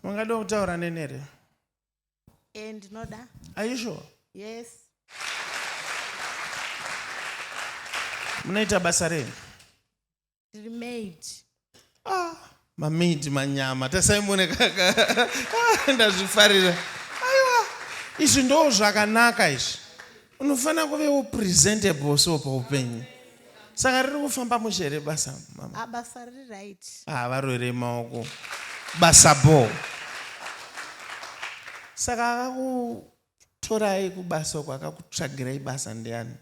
Mungada kutaura neni here? Eh, ndinoda. Are you sure? Yes. Munoita basa rei? Ndiri maid. Ah, mamaid manyama. Tasai muone kaka. Ah, ndazvifarira. Aiwa. Izvi ndo zvakanaka izvi. Unofanira kuvewo presentable so paupenyu. Saka riri kufamba mushe here basa mama? Ah, basa riri right. Ah, varoverei maoko. Basa bho. Saka akakutorai kubasa uko akakutsvagirai basa ndiani?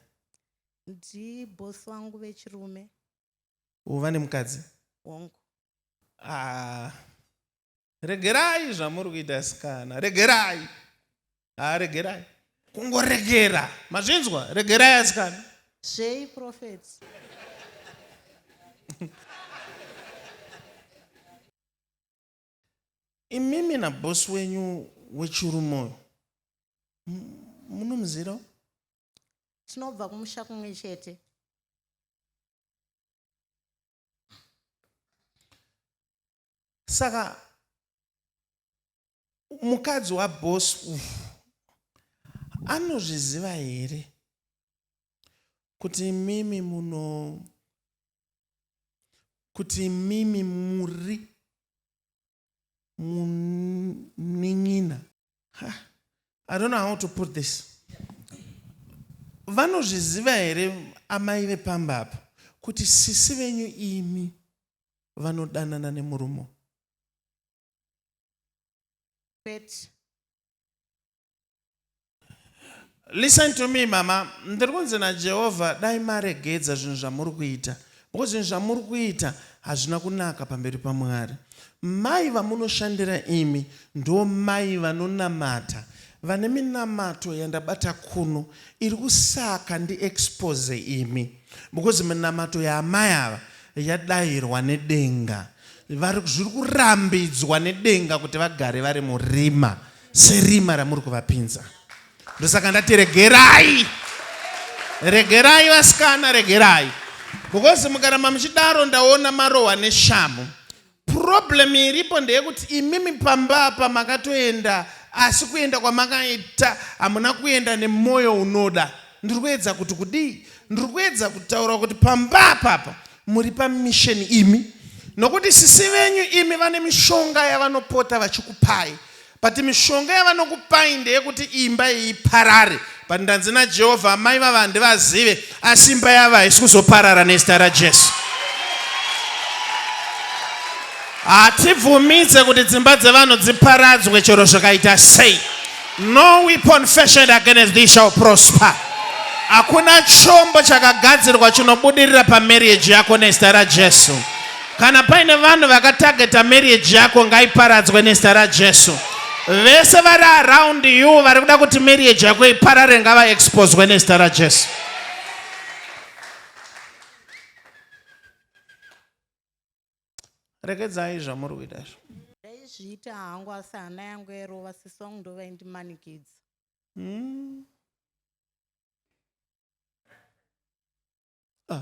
Ndiboss wangu vechirume. Uva nemukadzi? Hongu. Ah. Regerai zvamuri kuita asikana. Regerai. Ah, regerai. Kungoregera. Mazvinzwa? Regerai asikana. Zvei prophet? Imimi naboss wenyu wechirume uyu munomuzirawo? Tinobva kumusha kumwe chete. Saka mukadzi waboss uyu anozviziva here kuti imimi muno kuti imimi muri munin'ina I don't know how to put this. Vanozviziva here amai vepamba apa kuti sisi venyu imi vanodanana nemurume? Kwete. Listen to me mama, ndiri kunzi naJehovha dai maregedza zvinhu zvamuri kuita because zvinhu zvamuri kuita hazvina kunaka pamberi paMwari. Mai vamunoshandira imi ndo mai vanonamata vane minamato yandabata kuno iri kusaka ndiexpose imi because minamato yaamai ava yadairwa nedenga vari zviri kurambidzwa nedenga kuti vagare vari murima serima ramuri kuvapinza ndosaka ndati regerai regerai vasikana regerai because mukaramba muchidaro ndaona marohwa neshamu problem iripo ndeyekuti imimi pamba apa makatoenda asi kuenda kwamakaita hamuna kuenda nemwoyo unoda ndiri kuedza kuti kudii ndiri kuedza kutaura kuti pamba apapa muri pamisheni imi nokuti sisi venyu imi vane mishonga yavanopota vachikupai but mishonga yavanokupai ndeyekuti imba iyi iparare but ndanzi najehovha amai vava handivazive asi imba yavo haisi kuzoparara nezita rajesu hatibvumidze kuti dzimba dzevanhu dziparadzwe chero zvakaita sei No weapon fashioned against thee shall prosper. Hakuna chombo chakagadzirwa chinobudirira pamarriage yako nezita raJesu. Kana paine vanhu vakatageta marriage yako ngaiparadzwe nezita raJesu. Vese vari around you vari kuda kuti marriage yako iparare ngavaexposwe nezita raJesu. Regedzai zvamuri kuita izvo. Ndaizviita hangu asi hana yangu yairova sisi vangu ndovaindimanikidza. Mm. Ah.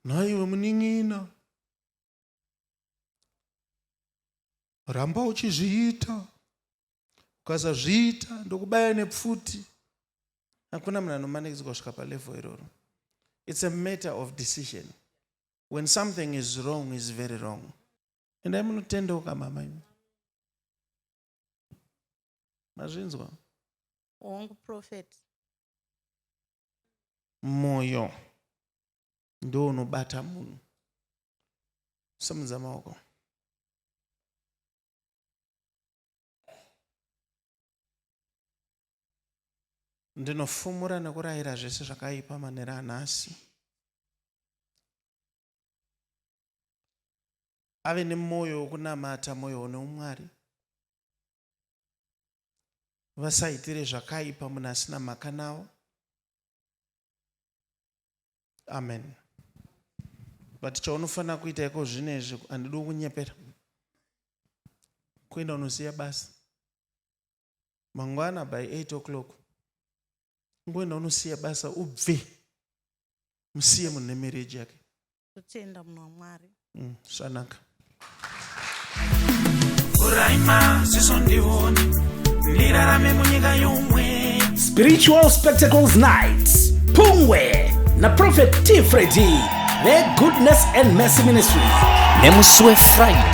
Nhaiwe munin'ina. Ramba uchizviita. Ukasazviita ndokubaya nepfuti. Hakuna munhu anomanikidzwa kusvika palevel iroro. It's a matter of decision. When something is wrong is very wrong. Endai munotendeuka mama imi. Mazvinzwa? Hongu prophet. Moyo ndo unobata munhu. Simudza maoko. Ndinofumura nekurayira zvese zvakaipa manera anhasi. Ave nemwoyo wokunamata, mwoyo une umwari. Vasaitire zvakaipa munhu asina mhaka navo. Amen. But chaunofanira kuita iko zvino izvi handidi kukunyepera. Kuenda unosiya basa. Mangwana by 8 o'clock ungoenda unosiya basa ubve musiye munhu nemarriage yake. Totenda munhu waMwari. Zvanaka. Vhurai maziso ndione, ndirarame munyika yomwe. Spiritual Spectacles Night, Pungwe naProphet T Freddy veGoodness and Mercy Ministries. Nemusi weFriday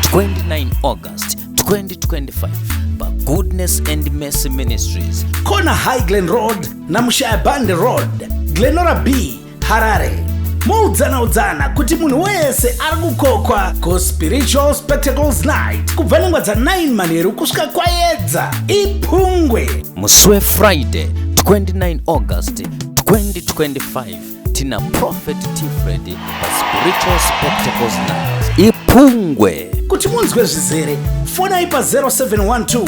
29 August 2025 paGoodness and Mercy Ministries, Corner High Glen Road naMushayabande Road, Glenora B, Harare. Moudzana udzana kuti munhu wese ari kukokwa kuSpiritual Spectacles Night kubva nenguva dza9 manheru kusvika kwaedza. Ipungwe. Musi weFriday 29 August 2025 tina Prophet T Freddy paSpiritual Spectacles Night, Ipungwe. Kuti munzwe zvizere, fonai pa0712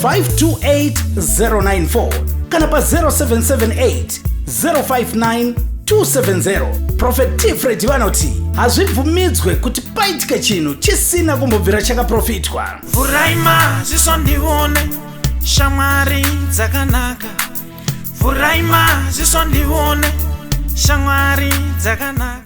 528 094 kana pa0778 059 270. Prophet T Freddy vanoti hazvibvumidzwe kuti paitike chinhu chisina kumbobvira chakaprofitwa. Vhurai maziso ndione, shamwari dzakanaka. Vhurai maziso ndione, shamwari dzakanaka.